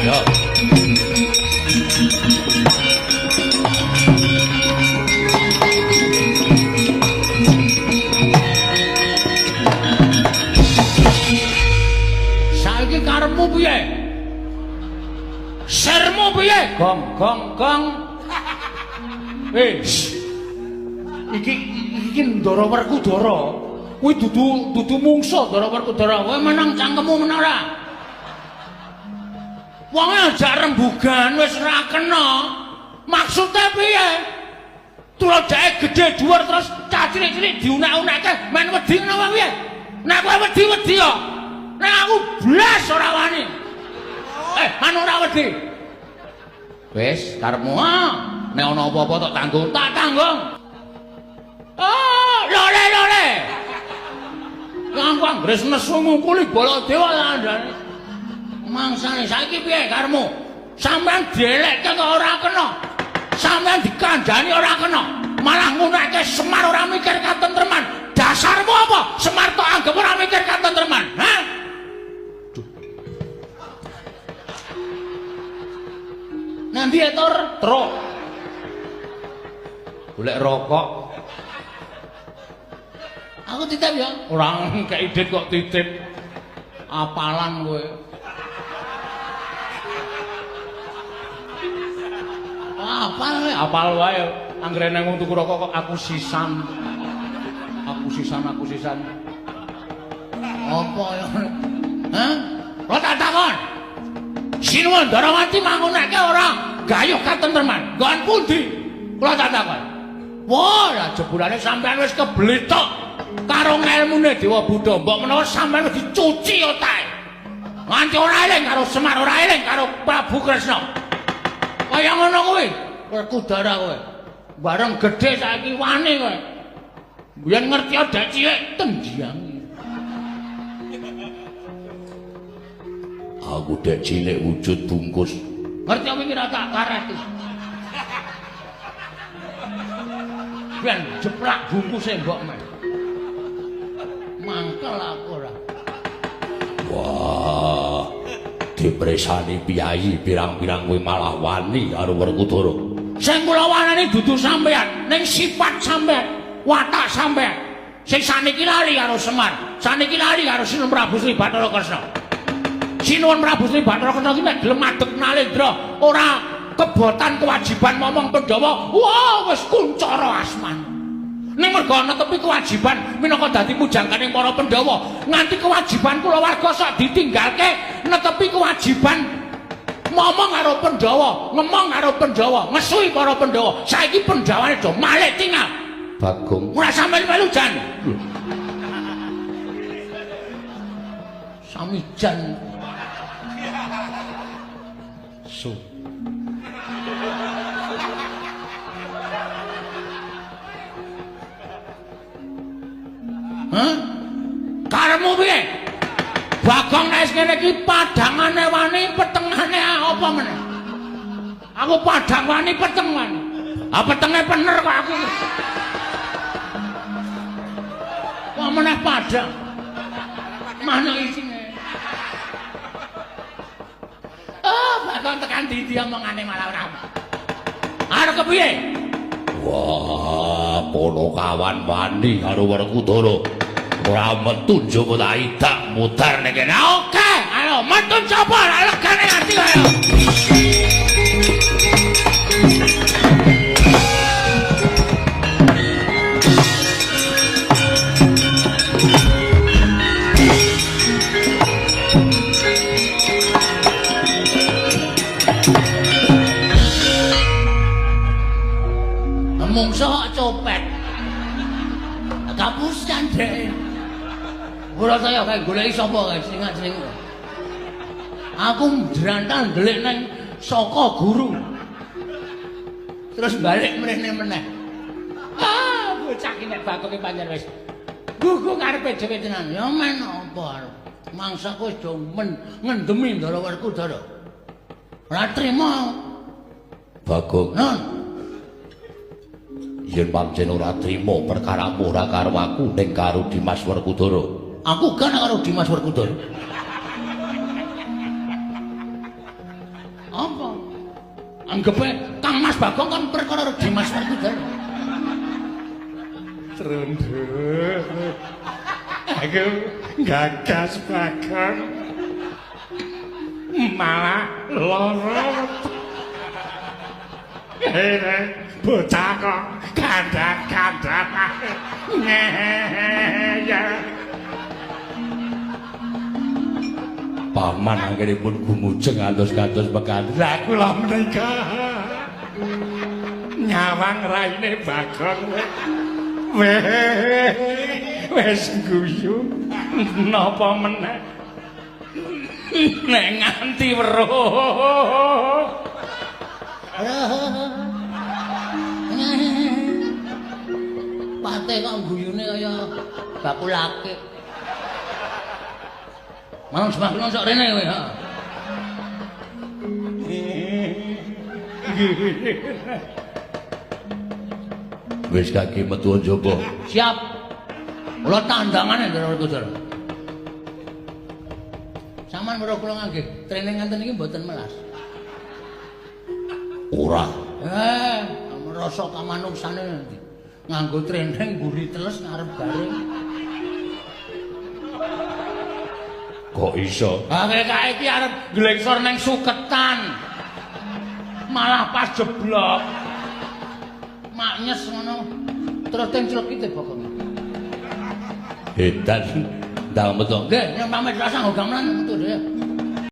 Ya. Saiki karepmu piye? Sermu piye? Gong gong gong. Iki iki Ndara Werkudara. Kuwi dudu mungsuh Ndara Werkudara. Kowe meneng cangkemmu meneng ora? Wong ajak rembugan wis ora kena. Maksude piye? Tulodake gedhe dhuwur terus cah cilik-cilik diunek-unekke men wedi ngono wae piye? Nek kowe wedi-wedi yo. Nek aku blas ora wani. Anu ora wedi. Wis karepmu ah. Nek ana apa-apa tak tanggung, tak tanggung. Oh, lore lore. Aku anggere nesu ngungkuli Baladewa kandhane. Mangsane saiki piye karepmu? Sampeyan dielekke kok ora kena. Sampeyan dikandhani ora kena. Malah ngunekke Semar ora mikir katentreman. Dasarmu apa? Semar tok anggep ora mikir katentreman. Hah? Duh. Nanti ya, Tur? Truk. Golek rokok. Aku titip ya. Ora kei dit kok titip. Apalan kowe. Apal kowe, apal wae. Anggere nang wong tuku rokok kok aku sisan. Aku sisan, aku sisan. Apa ya? Hah? Kok tak takon? Sinuwun Ndarawati mangunake ora gayuh katentreman. Nggon pundi? Kula tak takon. Wah, lah jebulane sampean wis keblitok karo ngelmune Dewa Buddha. Mbok menawa sampean wis dicuci otake. Nganti ora eling karo Semar, ora eling karo Prabu Kresna. Kaya ngono kuwi, Werkudara kowe. Bareng gedhe saiki wani kowe. Biyen ngerti dek cilik tendyangi. Aku dek cilik wujud bungkus. Ngerti apa iki ra tak kareti. Ben jeplak bungkuse mbok men. Mangkel aku ora. Wah, dipresani piyayi pirang-pirang kuwi malah wani karo Werkudara. Sing kula wanani dudu sampean, ning sifat sampean, watak sampean. Sing saniki lali karo Semar, saniki lali karo Sinuwun Prabu Sri Bathara Kresna. Sinuwun Prabu Sri Bathara Kresna iki nek gelem madeg nalendra, ora kebotan kewajiban momong Pandhawa, wah wis kuncara asmane. Ning merga netepi kewajiban minangka dadi pujangganing para Pandhawa, nganti kewajiban kulawarga sok ditinggalke netepi kewajiban momong karo Pandhawa, ngemong karo Pandhawa, ngesuhi para Pandhawa. Saiki Pandhawane do malik tinggal. Bagong ora sampe melu jan. Sami jan. Su. Hah? Karepmu piye? Bagong nek ngene iki padhangane wani, petengane apa meneh? Aku padhang wani, peteng wani. Ah petenge pener kok aku. Kok meneh padhang? Mana isine? Oh, Bagong tekan ndi omongane malah ora. Arep kepiye? Wah, Ponokawan wani karo Werkudara. Ora metu njaba ta idak mudar ning kene. Oke, ayo metu sapa ora legane ati ayo. Mungsuh kok copet. Kapusan dhek. Ora saya kae goleki sapa kae sing jeneng. Aku njrantal ndelik nang saka guru. Terus balik mrene meneh. Ah, bocah iki nek bakoke pancen wis gugu karepe dhewe tenan. Ya men apa arep. Mangsaku wis do ngendemi Ndara Werkudara. Ora trima. Bagong. Nun. Yen pancen ora trima perkaramu ora karo aku ning karo Dimas Werkudara. Aku gak karo Dimas Werkudara. Apa? Anggepe Kang Mas Bagong kan perkara Dimas Werkudara. Trunduk. Aku gagas Bagong. Malah lara. Bocah kok kandhat-kandhat. Ngeyel. Paman anggenipun gumujeng antos-kantos mekaten. Lah kula menika nyawang raine Bagong wis guyu napa meneh nek nganti weruh. Pate kok guyune kaya bakul akik. Marang semakin sok rene kowe, ha. Wis kaki metu njaba. Siap. Kula tandangane Ndara Werkudara. Saman weruh kula ngangge training ngenten iki mboten melas. Ora. Rasa kamanuksane nanti. Nganggo training mburi teles ngarep garing. Kok iso? Ha kae iki arep glengsor nang suketan. Malah pas jeblok. Maknyes ngono. Terus tenclekite bokonge. Edan ndang metu. Nggih, nyong pamit rasa nggo gamelan metu dhewe.